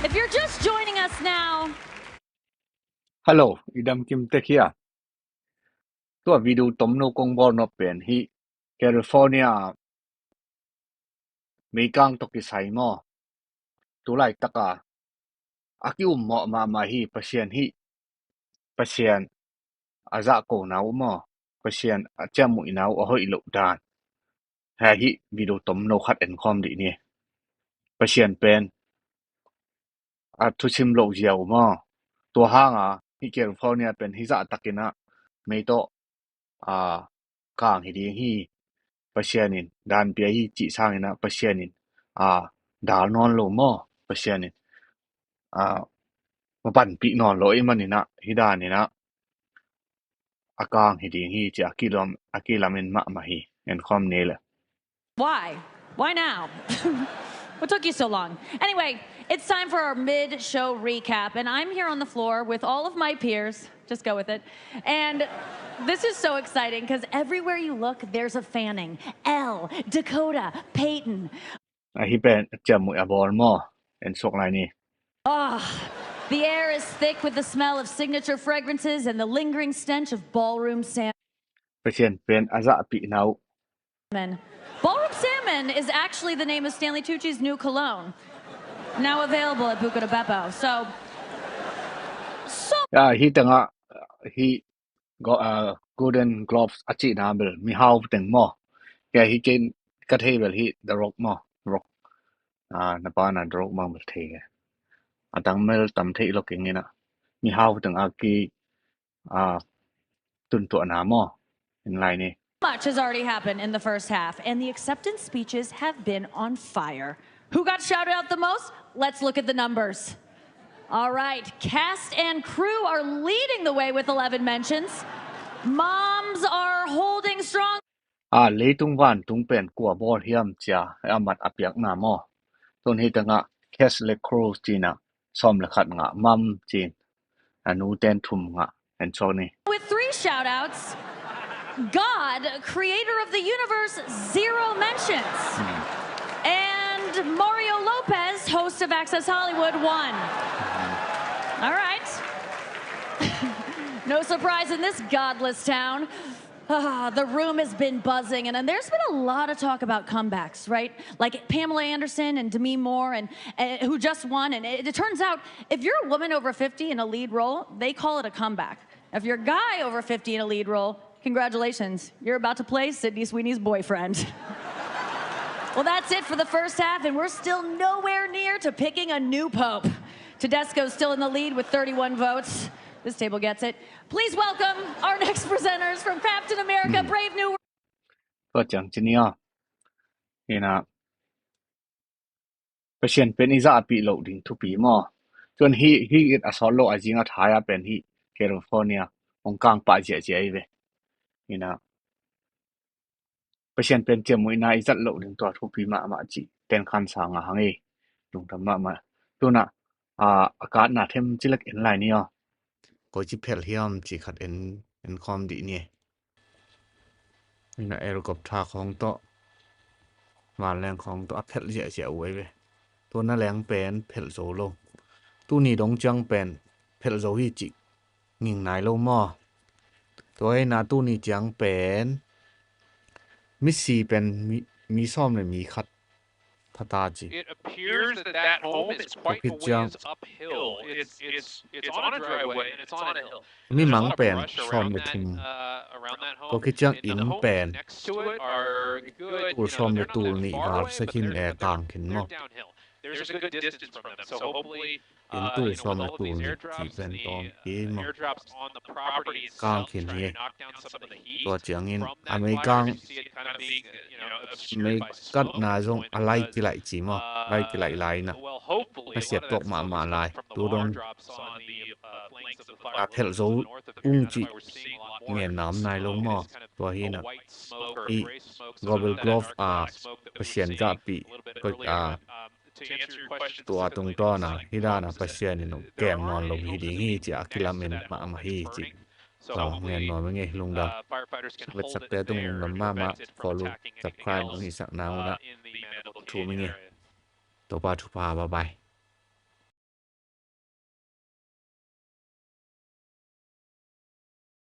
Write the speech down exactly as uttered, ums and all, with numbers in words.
If you're just joining us now, Hello, i dam kim tek hia? Tua video tomno kong bawl nop pen hih California meikang tawh kisai maw? Tulaitak a a ki-ummawh mahmah hi. Pasian hih, Pasian a zahkona uh maw, Pasian a ciammuhna uh a hoih loh dan. Hei, hih video tomno khat enkhawm dih ni. Pasian pen a thusim loh zia uh maw? Tua hanga hih California pen hih zahtakin ah mei tawh a kang hi ding hi. Pasian in dan pia hi cih sangin ah Pasian in a dal nawn lo maw? Pasian in a mapanpih nawn lo ahih manin ah hih danin ah a kang hi ding hi ci a kilam, a kilamin mahmah hi. Enkhawm ni le. Why? Why now? What took you so long? Anyway, it's time for our mid-show recap, and I'm here on the floor with all of my peers. Just go with it. And this is so exciting because everywhere you look, there's a fanning. Elle, Dakota, Peyton. A hih pen ciammuh a bawl maw? En suak lai ni. Ah, the air is thick with the smell of signature fragrances and the lingering stench of ballroom salmon. Pasian pen a zahpihna uh. Ballroom salmon is actually the name of Stanley Tucci's new cologne. Now available at Buca di Beppo. So, so Ya, hih tengah hih go-, ah, Golden Globes a cihna bel mihau teng maw? Kei hih ken ka thei bel hih The Rock maw? Rock. Ah, na pa na The Rock maw bel thei kei. A tang mel tam thei lo keng ina. Mihau teng a ki, ah, tuntuahna maw? En lai ni. Much has already happened in the first half, and the acceptance speeches have been on fire. Who got shouted out the most? Let's look at the numbers. All right, cast and crew are leading the way with eleven mentions. Moms are holding strong. A leitung vantung pen kua bawl hiam cia a mat a piakna maw? Tun hih tengah cast le crew cina sawm le khat ngah, mom cin a nu ten thum ngah, en suak ni. With three shout-outs, God, creator of the universe, zero mentions. And Mario Lopez, host of Access Hollywood, one. All right. No surprise in this godless town. Ah, the room has been buzzing, and, and there's been a lot of talk about comebacks, right? Like Pamela Anderson and Demi Moore, and, and who just won. And it, it turns out, if you're a woman over fifty in a lead role, they call it a comeback. If you're a guy over fifty in a lead role, congratulations, you're about to play Sydney Sweeney's boyfriend. Well, that's it for the first half, and we're still nowhere near to picking a new pope. Tedesco's still in the lead with thirty-one votes. This table gets it. Please welcome our next presenters from Captain America, Brave New World. Tua ciang ci ni a. Ina, Pasian pen i zahpih loh ding thupi maw? Tuan hih, hih it a sawt loh a zing a thai a pen hih California hong kang pah ziahziah hi ve. Ina, Pasian pen ciammuhna i zat loh ding tua thupi mahmah cih tenkhan sa ngah hang ei. Lungdam mahmah. Tuna, a, a katna them ci lek en lai ni aw. Koi ci phelh hiam ci khat en, enkhawm dih ni. Ina helicopter khawng tawh, vanleng khawng tawh a phelh ziahziah uh ei ve. Tuna leng pen phelh zo lo. Tuni dong ciang pen phelh zo hi cih nging nai lo maw? Tua hi na tuni ciang pen misi pen mi, mi sawm le mi khat thata ci. It appears that that home is quite a ways uphill. It's, it's, it's on a driveway and it's on a hill. Mimang pen sawm le thum. Tua khit ciang inn pen tul sawm le tul nih val sa khin e, kang khin maw? Inn tul sawm le tul nih ci pen tawm kei maw? Kang khin hi. Tua ciangin a meikang, meikatna zong a lai kilaih ci maw? Lai kilaih lai na. Hasiat tuak mahmah lai. Tu dong a phelh zo ung cih ngenna om nai lo maw? Tua hi na. I Golden Globe a Pasian zahpih, a, tua tungtawna hih dana Pasian in kem nawn lo hi ding hi ci a kilamen mahmah hi ci. Tua ngen nuam i ngei, lungdam. Vetsakte tung lungdam mahmah. Follow, subscribe nong hihsak nang unah thum i ngei. Topa thupha, bye bye.